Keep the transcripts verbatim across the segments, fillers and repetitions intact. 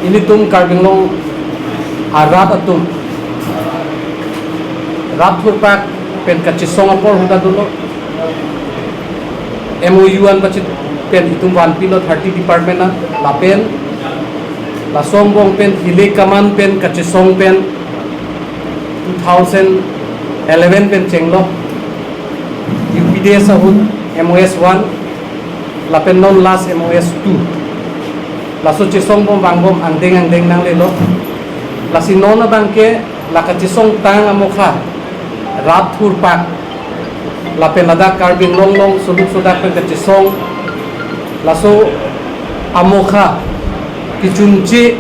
Ilitum Karbi Anglong arat atum rat thurpak pen kachesong apor ahut ta dolo. M O U an bachi pen itum vanpilo thirty department an lapen laso angbong pen hile kaman pen kachesong pen two thousand eleven pen chenglo. U P D S ahut M O S one lapen non last M O S two. Laso chesong bom vangbom angdeng angdeng nanglelo. Lasi non abangke la kachesong tang amokha rat thurpak lapen ladak Karbi Anglong along soduk sodak pen kachesong laso amokha kechunche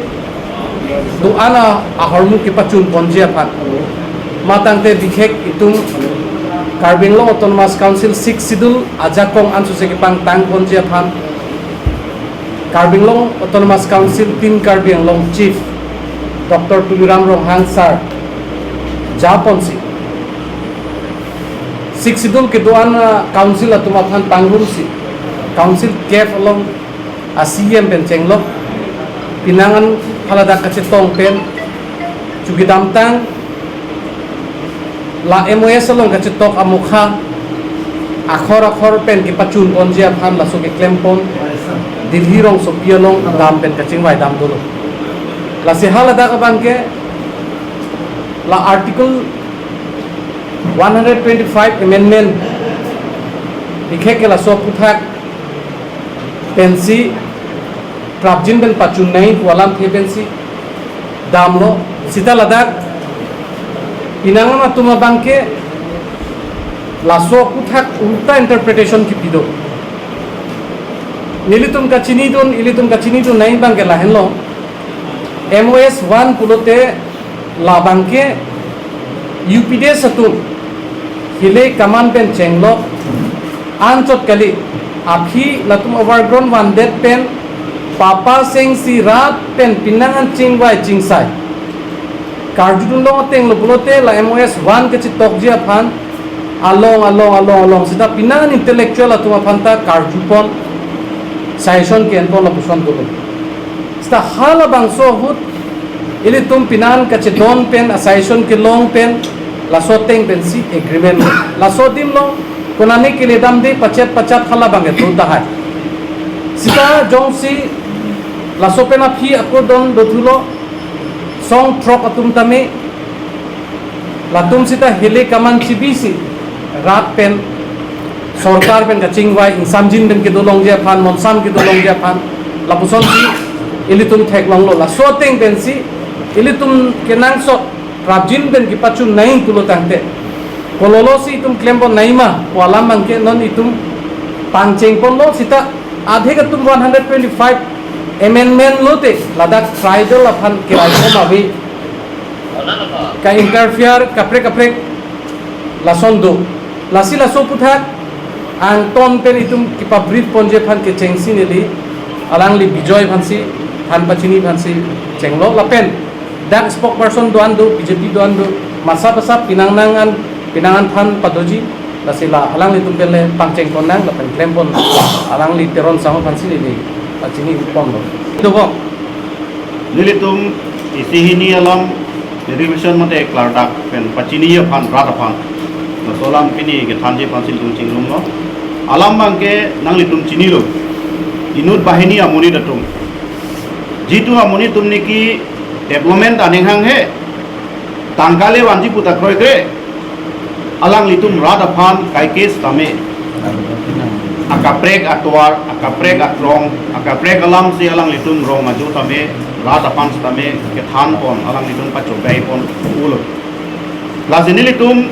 do-an ahormu kepachun ponji aphan. Matangte bikhek itum Karbi Anglong Autonomous Council Sixth Schedule ajakong ansose kepangtang ponji aphan Karbi Anglong Autonomous Council Team Karbi Anglong Chief Doctor Tuliram Ronghang Sir japonsi Sixth Schedule kedo-an, ah, council atum aphan pangrumsi council cave along a-C E M pen chenglok, pinangan haladak kachetong pen chukidamtang la M O S along kachetok amokha akhor akhor pen kepachun ponji aphan laso keklem pon Delhi rongsopi along dam pen kachingvai dam dolo. Lasi haladak abangke la Article one hundred twenty-five amendment bikhek ke laso aputhak pensi prapjin pen pachun nangji pu alamthe pensi damlo. Sita ladak pinangan atum abangke laso aputhak ulta interpretation kipi do. Nelitum kachinidun, ilitum kachinidun nangji abangke lahenlo. M O S one pulote labangke U P D S atum hile kaman pen chenglok anchot kali, aphi latum overground vandet pen papa sengsi rat pen pinangan chingvai chingsai karjudun long atenglo pulote la M O S one kachetokji aphan along along along along sita pinangan intellectual atum aphan ta karju pon suggestion ke-en pon lapuson dolo. Sita halabangso ahut ilitum pinangan kachedon pen a-suggestion kelong pen laso ateng pensi agreement. Laso adim along konane keledamde pachet pachat halabang etu tahai. Sita jongsi laso pen aphi ako don dothulo song throk atum tame latum sita hile kaman chibisi rat pen sorkar pen kachingvai ingsamjin pen kedolongji aphan, monsam kedolongji aphan lapusonsi ilitum theklonglo. Laso ateng pensi ilitum kenangsot prapjin pen kepachun nangji pulo tangte kololosi itum klem pon nangji ma pu alam abangke non itum pangcheng ponlo. Sita adhek atum one hundred twenty-five amendment lote ladak tribal aphan keraikom ave ka-interfere kaprek kaprek lason do. Lasi laso aputhak angton pen itum kepa-brief ponji aphan kechengsi neli alangli Bijoy aphansi than pachini aphansi chenglo lapen dak spokesperson do-an do, B J P do-an do, masa basa pinangnang an, pinangan than padoji, lasi la alanglitum pen le pangcheng pon nang lapen klem pon alangli Teron Sangho aphansi neli pachini ponlo. Dobok. Nelitum isi hini alam revision mate klardak pen pachini aphan rat aphan. Laso alam pini kethanji aphansi nelitum chinglonglo. Alam abangke nanglitum chinilo. Inut banghini amonit atum. Jitu amonit atum niki development aning hanghe tangka le vanji pu ta kroikre. Alanglitum rat aphan kaikes tame akaprek atovar, akaprek akrong, akaprek alamsi alanglitum rong ajo tame, rat aphan tame kethan pon, alanglitum pachobei pon ulo. Lasi nelitum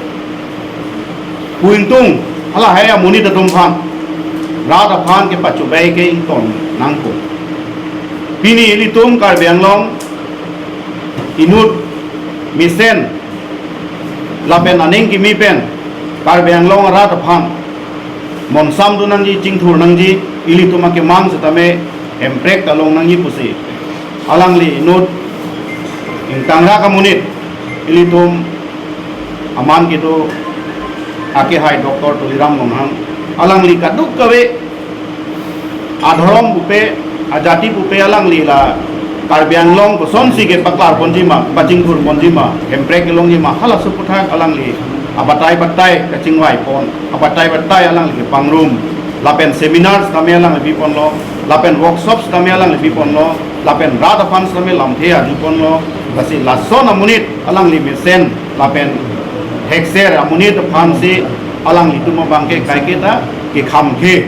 pu ingtung, halahai amonit atum aphan rat aphan kepachobei ke ington nangpo. Pini ilitum Karbi Anglong inut mesen lapen aning kimi pen Karbi Anglong arat aphan monsam dun nangji, chingthur nangji, ilitum akemang setame hemprek ta long nangji pusi alangli inut ingtangrak amonit ilitum aman kedo akehai Doctor Tuliram Ronghang, alangli kadokave adhorom pupe, ajati pupe alangli la Karbi Anglong kosonsi kepaklar ponji ma, pachingthur ponji ma, Hemprek kelongji ma, halaso aputhak alangli abatai batai kachingvai pon, abatai batai alangli kepangrum, lapen seminars tame alangli pi ponlo, lapen workshops tame alangli pi ponlo, lapen rat aphan tame lamthe arju ponlo, lasi lason amonit alangli mesen lapen hekser amonit aphansi alanglitum abangke kaiketa kekhamkhe.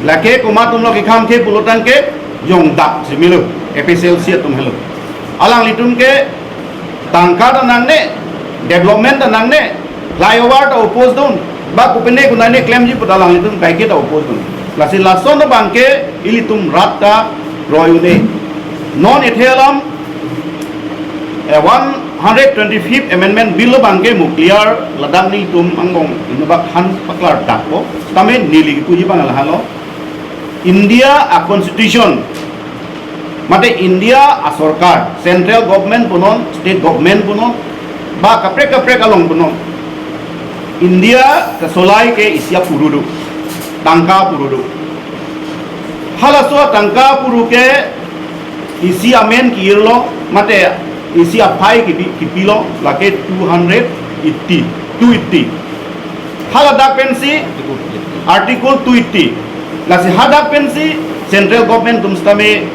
Lake komat atumlo kekhamkhe pulo tangke, jongdak si melo, A P H L C atum helo. Alanglitum ke tangka ta nangne, development ta nangne, flyover ta oppose dun, ba kopine konane klemji pu ta alanglitum kaiketa oppose dun. Lasi lason abangke ilitum rat ta roi un-e. Non ethe alam, eh, one hundred twenty-fifth Amendment Bill abangke mo-clear ladak nelitum angbong inut abang aphan paklardakpo. Tame neli kipuji abang lahelo. India a-constitution, mate India asorkar, central government punon, state government punon, ba kaprek kaprek along punon, India kesolai ke isi apuru do, tangka apuru do. Halaso tangka apuru ke isi amen ki-irlo, mate isi aphai kipi, kipilo, lake two hundred eighty, two eighty. Haladak pensi Article two eighty. Lasi hadak pensi central government atum sitame,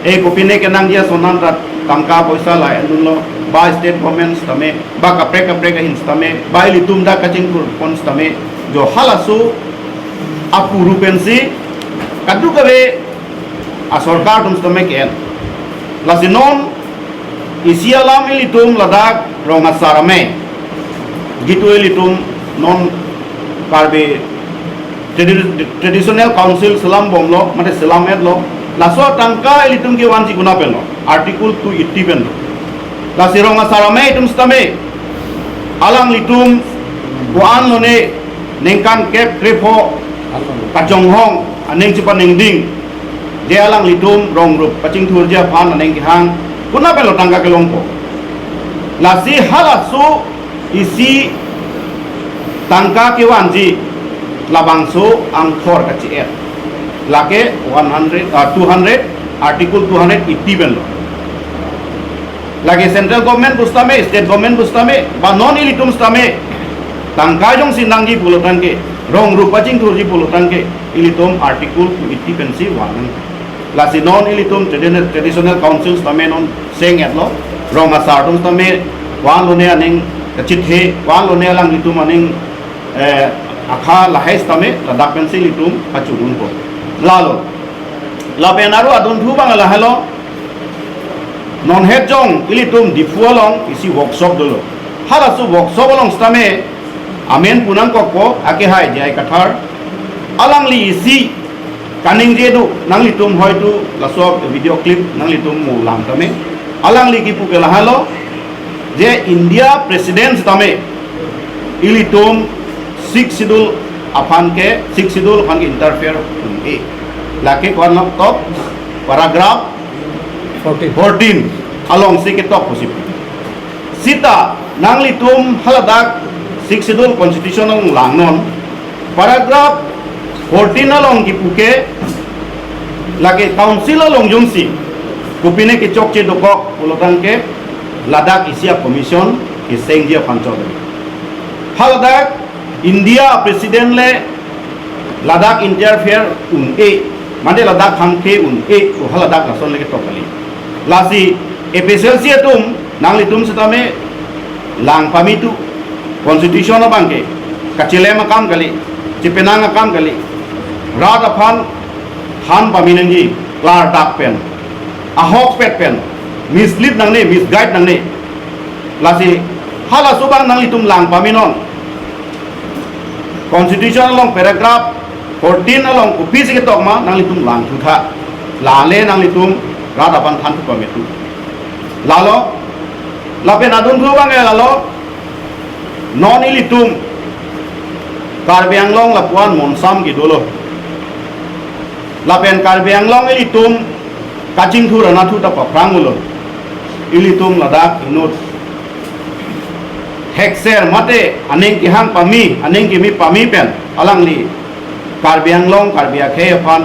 eh, kopine kenangji ason an ta tangka poisa la-endunlo, ba state government sitame, ba kaprek kaprek ahin sitame, ba ilitum dak kachingthur pon sitame, jo halaso apuru pensi kadokave asorkar atum sitame ke-en. Lasi non isi alam ilitum ladak rong asar amei, jitu ilitum non Karbi Tradi-, Traditional Council selam bomlo, mate selam-etlo. Laso atangka ilitum kevanji konat penlo, Article two eighty penlo. Lasi rong asar amei atum sitame, alanglitum ko-an lone ningkan kep krepho kajonghong aning chepaningding, je alanglitum rong rup pachingthurji aphan aning kehang, konat penlo tangka kelongpo. Lasi halaso isi tangka kevanji labangso angthor kachi-et, lake one hundred, ah, two hundred, Article two hundred eighty penlo. Lake central government pu sitame, state government pu sitame, ba non ilitum sitame, tangka jongsi nangji pulo tangke, rong rup pachingthurji pulo tangke, ilitum Article two eighty pensi van nang. Lasi non ilitum tradi-, Traditional Council sitame non seng-etlo, rong asar atum sitame, ko-an lone aning kachithe, ko-an lone alanglitum aning, eh, akha lahai sitame, ladak pensi ilitum pachurunpo. Lalo, lapen aro adunthu abang lahelo, non het jong ilitum Diphu along isi workshop dolo. Halaso workshop along sitame amen pu nangkokpo, akehai J I Kathar. Alangli isi kaningje do, nanglitum hoitu laso video clip nanglitum mo lang tame. Alangli kipu ke lahelo, je India President sitame ilitum Sixth Schedule aphan ke, Sixth Schedule aphan ke interfere un-e. Lake ko-an nangtok, paragraph fourteen. Fourteen alongsi ketok pusi. Sita nanglitum haladak Sixth Schedule Constitution along langnon, paragraph fourteen along kipu ke, lake council along jongsi kopine kechokche dokok pulo tangke, ladak isi a-commission kesengji aphan chot. Haladak India President le ladak interfere un-e, mate ladak hamkhe un-e, ko haladak lason le ketok kali. Lasi A P H L C atum, nanglitum sitame lang pamitu, constitution abangke kachilem akam kali, chipenang akam kali, rat aphan than pami nangji, klardak pen, ahokpet pen, mislead nangne, misguide nangne. Lasi halaso abang nanglitum lang paminon. Constitution along paragraph fourteen along kopisi ketok ma nanglitum langthu tha. Lale nanglitum rat aphan thanthu pamitu. Lalo, lapen adunthu abang ke lalo, non ilitum Karbi Anglong lapu-an monsam kedolo. Lapen Karbi Anglong ilitum kachingthur anatthu ta paphrang ulo. Ilitum ladak inut hekser mate aning kehang pami, aning keme pami pen alangli Karbi Anglong, Karbi akhei aphan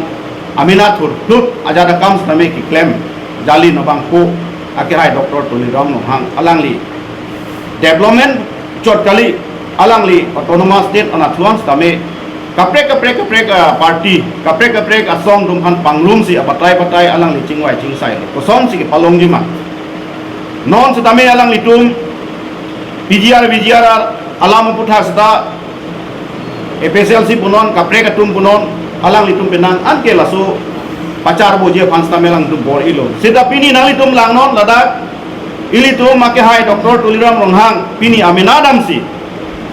amen athurthut ajat akam sitame keklem. Jali nabangpo akehai Doctor Tuliram Ronghang alangli development chot kali, alangli autonomous state anatthu an setame kaprek kaprek kaprek, ah, party, kaprek kaprek asong atum aphan pangrumsi abatai batai alangli chingvai chingsai kosonsi kepalongji ma. Non setame alanglitum P G R V G R alam aputhak seta A P H L C punon, kaprek atum punon, alanglitum penang anke laso pacharboji aphan setame alangtum bor-ilo. Seta pini nanglitum langnon ladak, ilitum akehai Doctor Tuliram Ronghang pini amena damsi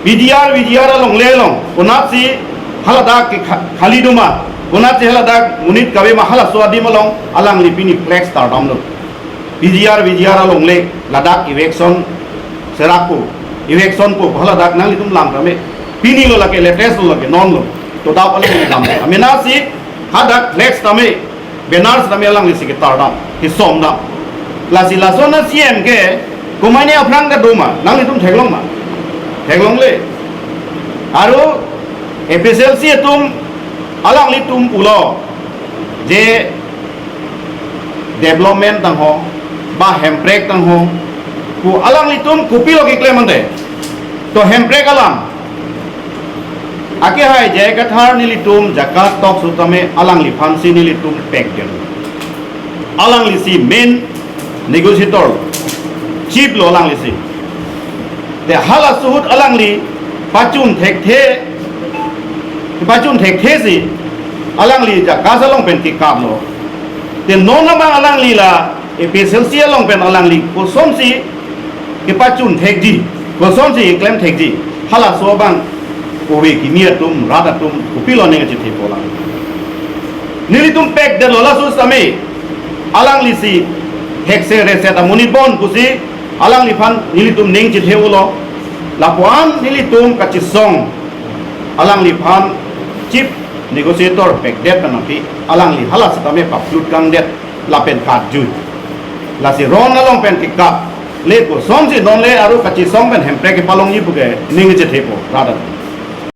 P G R V G R alongle along konatsi haladak ke kha-, khali doma, konatsi haladak monit kave ma, halaso adim along alangli pini flex tardamlo. P G R V G R alongle ladak eviction serakpo, evictionpo, haladak nanglitum lang tame. Pini lo lake, latest lo lake, non lo. To dap alangli dam. Amenasi hadak flex tame, banner tame alanglisi ketardam, kesomdam. Lasi lason a-C M ke komatne aphrang ta doma, nanglitum theklong ma? Theklongle. Aro A P H L C atum alanglitum pulo je development tangho, ba hemprek tangho pu alanglitum kopilo keklem ante? To hemprek alam. Akehai J I Kathar nelitum JACAS talk setame alangliphansi nelitum pekdetlo. Alanglisi main negotiator, chief lo alanglisi. Te halaso ahut alangli pachun thekthe, pachun thekthesi alangli JACAS along pen kekaplo. Te non abang alangli la A P H L C along pen alangli kosonsi kepachun thekji, kosonsi keklem thekji, halaso abang kove kimi atum, rat atum kopilo ning kachethepo lang? Nelitum pekdetlo laso setame, alanglisi hekse reset amonit bon pusi alangliphan nelitum ning chethe-olo. Lapuan nelitum kachesong alangliphan chief negotiator pekdet pen aphi alangli hala setame paplut kangdet lapen katjui. Lasi ron along pen kekap le kosonsi non le aro kachesong pen hemprek kepalongji puke ning chethepo, brother.